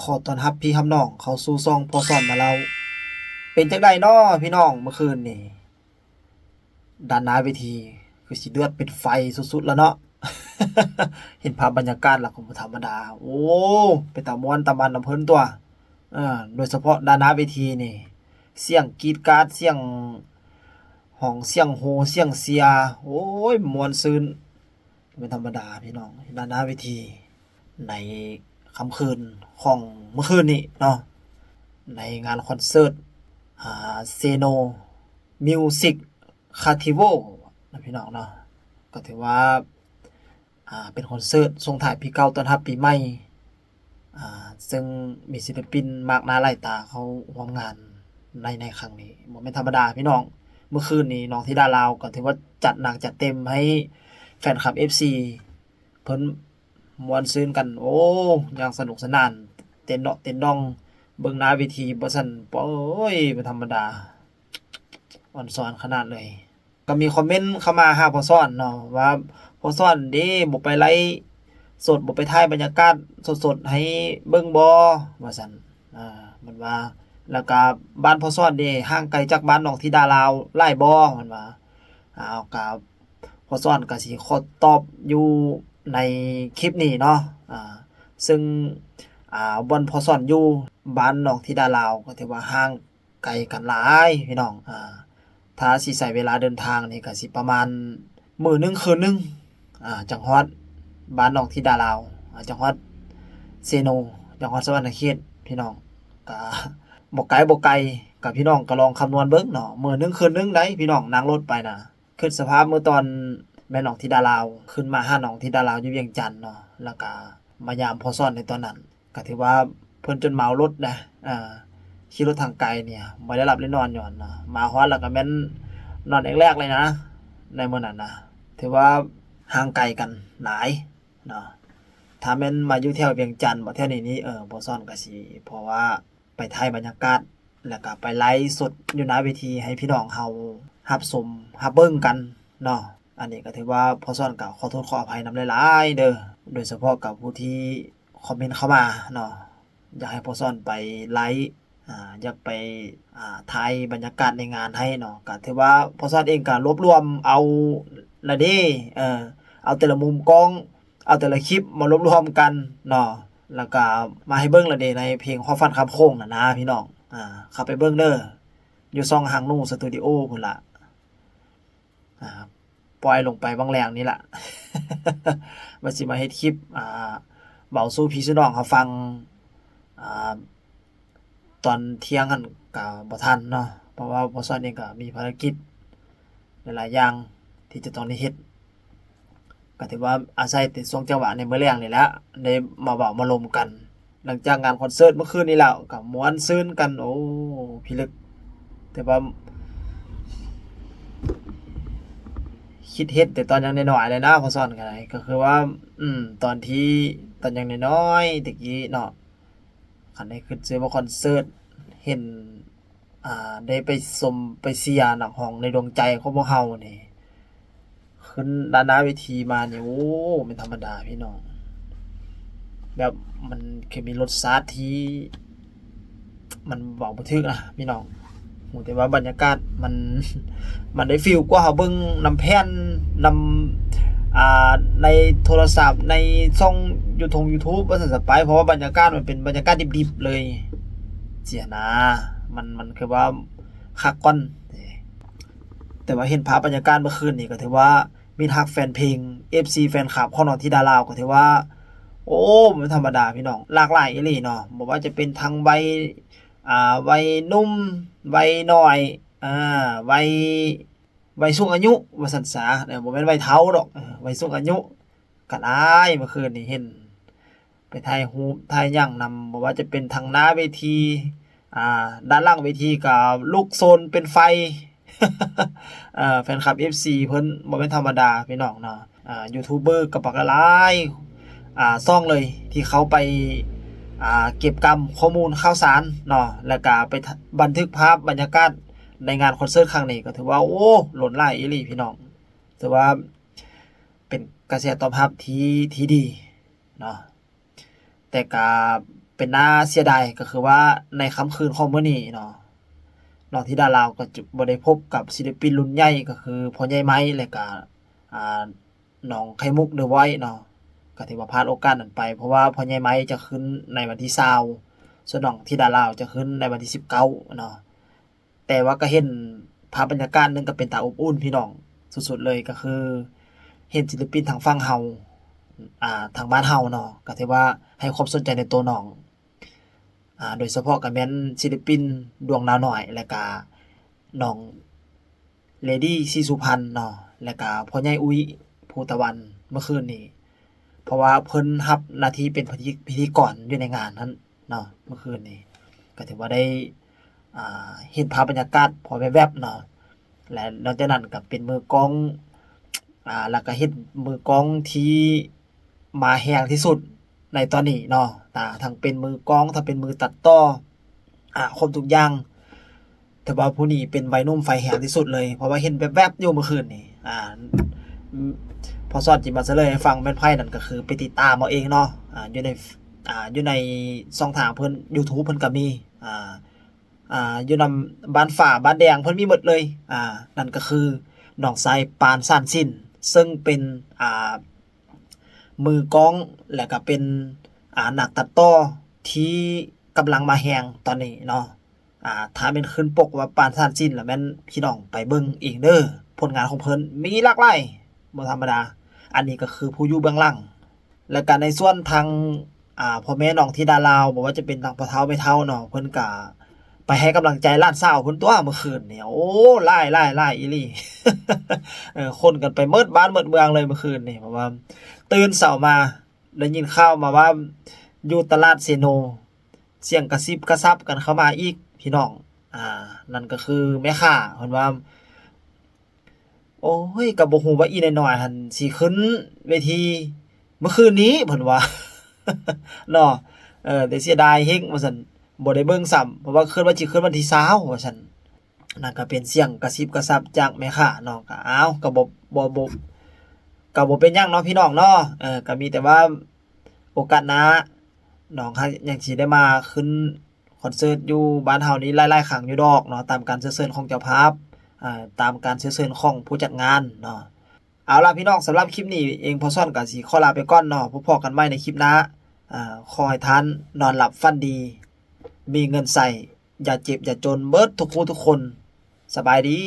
ຂໍຕ້ອນຮັບພີ່ຮັບນ້ອງເຂົ້າສູ່ຊ່ອງພໍ່ສອນມາເລົ່າ. ເປັນຈັ່ງໃດເນາະພີ່ນ້ອງ ເມື່ອຄືນນີ້ ດ້ານໜ້າເວທີຄືຊິເດືອດເປັນໄຟສຸດໆແລ້ວເນາະ. ເຫັນພາບບັນຍາກາດແລ້ວກໍບໍ່ທຳມະດາ. ໂອ້ ເປັນຕາມ່ວນຕາມັນນຳເພິ່ນຕົວະ. ເອີ ໂດຍສະເພາະດ້ານໜ້າເວທີນີ້ ສຽງກຣີດກາດ ສຽງຮ້ອງ ສຽງໂຮ ສຽງເຊຍ ໂອ້ຍ ມ່ວນຊື່ນ ບໍ່ແມ່ນທຳມະດາພີ່ນ້ອງ. ດ້ານໜ້າເວທີໃນຄ່ຳຄືນຂອງມື້ຄືນນີ້ເນາະ ໃນງານຄອນເສີດ ອ່າ Seno Music Carnival ນະພີ່ນ້ອງເນາະ ກໍຖືວ່າ ອ່າ ເປັນຄອນເສີດສົ່ງທ້າຍປີເກົ່າຕ້ອນຮັບປີໃໝ່ ອ່າ ເຊິ່ງມີສິນລະປິນມາກໜ້າຫຼາຍຕາເຂົ້າຮ່ວມງານໃນ ໃນຄັ້ງນີ້ ບໍ່ແມ່ນທຳມະດາພີ່ນ້ອງ. ມື້ຄືນນີ້ນ້ອງທິດາລາວກໍຖືວ່າຈັດໜັກຈັດເຕັມໃຫ້ແຟນຄລັບ ເອັຟຊີ ເພິ່ນມ່ວນຊື່ນກັນ ໂອ້ ຢ່າງສະໜຸກສະໜານ ເຕັ້ນເນາະເຕັ້ນດອງ ເບິ່ງໜ້າເວທີບໍ່ຊັ້ນ ໂອ້ຍ ບໍ່ທຳມະດາ ອອນຊອນຂະໜາດເລີຍ. ກໍມີຄອມເມັນເຂົ້າມາຫາພໍ່ສອນເນາະ ວ່າ ພໍ່ສອນເດ້ ບໍ່ໄປໄລຟ໌ສົດ ບໍ່ໄປຖ່າຍບັນຍາກາດສົດໆໃຫ້ເບິ່ງບໍ່ ວ່າຊັ້ນ. ອ່າ ເພິ່ນວ່າ ແລ້ວກະບ້ານພໍ່ສອນເດ້ ຫ່າງໄກຈາກບ້ານນ້ອງທິດາລາວຫຼາຍບໍ່ ເພິ່ນວ່າ. ອ້າວ ກະພໍ່ສອນກະຊິຂໍຕອບຢູ່ໃນຄລິບນີ້ເນາະ. ອ່າ ເຊິ່ງ ອ່າ ບ່ອນພໍ່ສອນຢູ່ ບ້ານນ້ອງທິດາລາວ ກໍຖືວ່າຫ່າງ ໄກກັນຫຼາຍພີ່ນ້ອງ. ອ່າ ຖ້າຊິໃຊ້ເວລາເດີນທາງນີ້ກໍຊິປະມານມື້ໜຶ່ງຄືນໜຶ່ງ ອ່າ ຈັ່ງຮອດບ້ານນ້ອງທິດາລາວ ອ່າ ຈັ່ງຮອດເຊໂນ ຈັ່ງຮອດສະຫວັນນະເຂດພີ່ນ້ອງ. ກະບໍ່ໄກ ບໍ່ໄກ ກະພີ່ນ້ອງກໍລອງຄຳນວນເບິ່ງເນາະ ມື້ໜຶ່ງຄືນໜຶ່ງໃດ໋ພີ່ນ້ອງ ນັ່ງລົດໄປນະ. ຄິດສະພາບມື້ຕອນແມ່ນ້ອງທິດາລາວ ຂຶ້ນມາຫານ້ອງທິດາລາວຢູ່ວຽງຈັນເນາະ ແລ້ວກະມາຢາມພໍ່ສອນໃນຕອນນັ້ນ ກໍຖືວ່າເພິ່ນຈົນເມົາລົດນະ ອ່າ ຂີ່ລົດທາງໄກນີ້ບໍ່ໄດ້ຫຼັບໄດ້ນອນຍ້ອນເນາະ ມາຮອດແລ້ວກໍແມ່ນນອນແອກແລກເລີຍນະ ໃນມື້ນັ້ນນະ. ຖືວ່າຫ່າງໄກກັນຫຼາຍເນາະ. ຖ້າແມ່ນມາຢູ່ແຖວວຽງຈັນບໍ ແຖວນີ້ນີ້ ເອີ ພໍ່ສອນກໍຊິ ເພາະວ່າໄປຖ່າຍບັນຍາກາດ ແລ້ວກໍໄປໄລຟ໌ສົດຢູ່ໜ້າເວທີໃຫ້ພີ່ນ້ອງເຮົາຮັບຊົມຮັບເບິ່ງກັນເນາະ. ອັນນີ້ກໍຖືວ່າພໍ່ສອນກໍຂໍໂທດຂໍອະໄພນຳຫຼາຍໆເດີ້ ໂດຍສະເພາະກັບຜູ້ທີ່ ຄອມເມັນເຂົ້າມາເນາະ ຢາກໃຫ້ພໍ່ສອນໄປໄລຟ໌ ອ່າ ຢາກໄປ ອ່າ ຖ່າຍບັນຍາກາດໃນງານໃຫ້ເນາະ. ກະຖືວ່າພໍ່ສອນເອງກະລວບລວມເອົາລະເດ້ ເອີ ເອົາແຕ່ລະມຸມກ້ອງ ເອົາແຕ່ລະຄລິບມາລວບລວມກັນເນາະ ແລ້ວກະມາໃຫ້ເບິ່ງລະເດ້ ໃນເພງຄວາມຝັນຂ້າມໂຂງນັ້ນນະພີ່ນ້ອງ. ອ່າ ເຂົ້າໄປເບິ່ງເດີ້ ຢູ່ຊ່ອງຮັກນູສະຕູດິໂອພຸ້ນລະ. ອ່າ ປ່ອຍລົງໄປຫວ່າງແລງນີ້ລະ ວ່າຊິມາເຮັດຄລິບ ອ່າ ເວົ້າສູ່ພີ່ສູ່ນ້ອງເຮົາຟັງ ອ່າ ຕອນທ່ຽງຫັ້ນກະບໍ່ທັນເນາະ ເພາະວ່າພໍ່ສອນເອງກະມີພາລະກິດຫຼາຍໆຢ່າງທີ່ຈະຕ້ອງໄດ້ເຮັດ. ກໍຖືວ່າອາໄສແຕ່ຊ່ວງຈັງຫວະໃນມື້ແລງນີ້ແຫຼະ ໄດ້ມາເວົ້າມາລົມກັນ ຫຼັງຈາກງານຄອນເສີດມື້ຄືນນີ້ແລ້ວ ກໍມ່ວນຊື່ນກັນ ໂອ້ ພິລຶກ. ແຕ່ວ່າຄິດເຫັນແຕ່ຕອນຍັງນ້ອຍໆເລີຍນະ ພໍ່ສອນກໍໄດ້ ກໍຄືວ່າ ອືມ ຕອນທີ່ ຕອນຍັງນ້ອຍໆແຕ່ກີ້ເນາະ ຄັນໄດ້ຂຶ້ນຊື່ວ່າຄອນເສີດ ເຫັນ ອ່າ ໄດ້ໄປຊົມໄປເຊຍນັກຮ້ອງໃນດວງໃຈຂອງພວກເຮົານີ້ ຂຶ້ນດ້ານໜ້າເວທີມານີ້ ໂອ້ ແມ່ນທຳມະດາພີ່ນ້ອງ ແບບມັນຄືມີລົດຊາດທີ່ ມັນເວົ້າບໍ່ຖືກນະພີ່ນ້ອງ ຮູ້ແຕ່ວ່າບັນຍາກາດມັນ ມັນໄດ້ຟີລກວ່າເຮົາເບິ່ງນຳແຜ່ນ ນຳ ອ່າ ໃນໂທລະສັບ ໃນຊ່ອງຢູທົງຢູທູບວ່າຊັ້ນຊະໄປ ເພາະວ່າບັນຍາກາດມັນເປັນບັນຍາກາດດິບໆເລີຍ ຊີ້ນະ ມັນ ມັນຄືວ່າຄັກກ່ອນ. ແຕ່ວ່າເຫັນພາບບັນຍາກາດເມື່ອຄືນນີ້ ກໍຖືວ່າມິດຮັກແຟນເພງ ເອັຟຊີ ແຟນຄລັບຂອງນ້ອງທິດາລາວ ກໍຖືວ່າ ໂອ້ ບໍ່ທຳມະດາພີ່ນ້ອງ ຫຼາກຫຼາຍອີ່ຫຼີເນາະ ບໍ່ວ່າຈະເປັນທັງໄວ ອ່າ ໄວໜຸ່ມ ໄວນ້ອຍ ອ່າ ໄວ ໄວສູງອາຍຸວ່າຊັ້ນສາ ເອີ ບໍ່ແມ່ນໄວເຖົ້າດອກ ເອີ ໄວສູງອາຍຸກໍຫຼາຍ. ເມື່ອຄືນນີ້ເຫັນ ໄປຖ່າຍຮູບຖ່າຍຫຍັງນຳ ບໍ່ວ່າຈະເປັນທາງໜ້າເວທີ ອ່າ ດ້ານຫຼັງເວທີກໍລຸກໂຊນເປັນໄຟ ເອີ ແຟນຄລັບ ເອັຟຊີ ເພິ່ນບໍ່ແມ່ນທຳມະດາພີ່ນ້ອງເນາະ. ອ່າ ຢູທູບເບີກໍບັກຫຼາຍ ອ່າ ຊ່ອງເລີຍ ທີ່ເຂົ້າໄປ ອ່າ ເກັບກຳຂໍ້ມູນຂ່າວສານເນາະ ແລ້ວກໍໄປ ບັນທຶກພາບບັນຍາກາດໃນງານຄອນເສີດຄັ້ງນີ້ ກໍຖືວ່າ ໂອ້ ລົ້ນຫຼາຍອີ່ຫຼີພີ່ນ້ອງ. ຖືວ່າເປັນກະແສຕອບຮັບທີ່ ທີ່ດີເນາະ ແຕ່ກະ ເປັນໜ້າເສຍດາຍ ກໍຄືວ່າໃນຄ່ຳຄືນຂອງມື້ນີ້ເນາະ ນ້ອງທິດາລາວກໍຈະບໍ່ໄດ້ພົບກັບສິລະປິນລຸ້ນໃຫຍ່ ກໍຄືພໍ່ໃຫຍ່ໄມ້ ແລະກະ ອ່າ ນ້ອງໄຂ່ມຸກ The Voice ເນາະ ກໍຖືວ່າພາດໂອກາດນັ້ນໄປ ເພາະວ່າພໍ່ໃຫຍ່ໄມ້ຈະຂຶ້ນໃນວັນທີຊາວ ສ່ວນນ້ອງທິດາລາວຈະຂຶ້ນໃນວັນທີສິບເກົ້າເນາະ. ແຕ່ວ່າກໍເຫັນພາບບັນຍາກາດໜຶ່ງກໍເປັນຕາອົບອຸ່ນພີ່ນ້ອງສຸດໆເລີຍ ກໍຄືເຫັນສິລະປິນທາງຝັ່ງເຮົາ ອ່າ ທາງບ້ານເຮົາເນາະ ກໍຖືວ່າໃຫ້ຄວາມສົນໃຈໃນໂຕນ້ອງ ອ່າ ໂດຍສະເພາະກໍແມ່ນສິລະປິນດວງດາວນ້ອຍ ແລະກະນ້ອງເລດີ້ ສີສຸພັນເນາະ ແລະກະພໍ່ໃຫຍ່ອຸ້ຍ ພູຕະວັນ ເມື່ອຄືນນີ້ ເພາະວ່າເພິ່ນຮັບໜ້າທີ່ເປັນພິທີ ພິທີກອນຢູ່ໃນງານນັ້ນເນາະ ເມື່ອຄືນນີ້ ກໍຖືວ່າໄດ້ ອ່າ ເຫັນພາບບັນຍາກາດພໍແວບໆເນາະ ແລະນອກຈາກນັ້ນກໍເປັນມືກ້ອງ ອ່າ ແລ້ວກໍເຫັນມືກ້ອງທີ່ມາແຮງທີ່ສຸດໃນຕອນນີ້ເນາະ ອ່າ ທັງເປັນມືກ້ອງ ທັງເປັນມືຕັດຕໍ່ ອ່າ ຄົບທຸກຢ່າງ ແຕ່ວ່າຜູ້ນີ້ເປັນໄວໜຸ່ມໄຟແຮງທີ່ສຸດເລີຍ ເພາະວ່າເຫັນແວບໆຢູ່ເມື່ອຄືນນີ້ ອ່າ ພໍສອນຊິມາສະເຫຼີຍໃຫ້ຟັງແມ່ນໃຜນັ້ນ ກໍຄືໄປຕິດຕາມເອົາເອງເນາະ ອ່າ ຢູ່ໃນ ອ່າ ຢູ່ໃນຊ່ອງທາງເພິ່ນ YouTube ເພິ່ນກໍມີ ອ່າ ອ່າ ຢູ່ນຳບ້ານຟ້າບ້ານແດງ ເພິ່ນມີໝົດເລີຍ ອ່າ ນັ້ນກໍຄືນ້ອງຊາຍ ປານ ສານສິນ ເຊິ່ງເປັນ ອ່າ ມືກ້ອງ ແລະກະເປັນ ອ່າ ນັກຕັດຕໍ່ທີ່ກຳລັງມາແຮງຕອນນີ້ເນາະ ອ່າ ຖ້າແມ່ນຂຶ້ນປົກວ່າ ປານ ສານສິນ ລະແມ່ນພີ່ນ້ອງໄປເບິ່ງເອງເດີ ຜົນງານຂອງເພິ່ນມີຫຼາກຫຼາຍ ບໍ່ທຳມະດາ ອັນນີ້ກໍຄືຜູ້ຢູ່ເບື້ອງຫຼັງ ແລະກະໃນສ່ວນທາງ ອ່າ ພໍ່ແມ່ນ້ອງທິດາລາວ ບໍ່ວ່າຈະເປັນທາງພໍ່ເຖົ້າແມ່ເຖົ້າເນາະ ເພິ່ນກະໄປໃຫ້ກຳລັງໃຈຫຼານສາວເພິ່ນຕົວະ ເມື່ອຄືນນີ້ ໂອ້ ຫຼາຍໆໆອີ່ຫຼີ ເອີ ຄົນກັນໄປໝົດບ້ານໝົດເມືອງເລີຍເມື່ອຄືນນີ້ ເພາະວ່າຕື່ນເຊົ້າມາ ໄດ້ຍິນຂ່າວມາວ່າຢູ່ຕະຫຼາດເຊໂນ ສຽງກະຊິບກະຊັບກັນເຂົ້າມາອີກພີ່ນ້ອງ ອ່າ ນັ້ນກໍຄືແມ່ຄ້າເພິ່ນວ່າ ໂອ້ຍ ກໍບໍ່ຮູ້ວ່າອີ່ນ້ອຍໆຫັ້ນຊິຂຶ້ນເວທີມື້ຄືນນີ້ ເພິ່ນວ່າເນາະ ເອີ ແຕ່ເສຍດາຍເຮັງວ່າຊັ້ນ ບໍ່ໄດ້ເບິ່ງຊ້ຳ ເພາະວ່າຄິດວ່າຊິຂຶ້ນວັນທີຊາວວ່າຊັ້ນ. ນັ້ນກໍເປັນສຽງກະຊິບກະຊັບຈາກແມ່ຄ້າເນາະ ກໍ ອ້າວ ກໍບໍ່ ບໍ່ ບໍ່ ກໍບໍ່ເປັນຫຍັງເນາະພີ່ນ້ອງເນາະ ເອີ ກໍມີແຕ່ວ່າໂອກາດໜ້າ ນ້ອງຍັງຊິໄດ້ມາຂຶ້ນຄອນເສີດຢູ່ບ້ານເຮົານີ້ຫຼາຍໆຄັ້ງຢູ່ດອກເນາະ ຕາມການເຊື້ອເຊີນຂອງເຈົ້າພາບ ເອີ ຕາມການເຊື້ອເຊີນຂອງຜູ້ຈັດງານເນາະ. ເອົາລະພີ່ນ້ອງ ສຳລັບຄລິບນີ້ເອງ ພໍ່ສອນກໍຊິຂໍລາໄປກ່ອນເນາະ ພົບພໍ້ກັນໃໝ່ໃນຄລິບໜ້າ ເອີ ຂໍໃຫ້ທ່ານນອນຫຼັບຝັນດີ ມີເງິນໃຊ້ ຢ່າເຈັບຢ່າຈົນເບິດທຸກຜູ້ທຸກຄົນ. ສະບາຍດີ.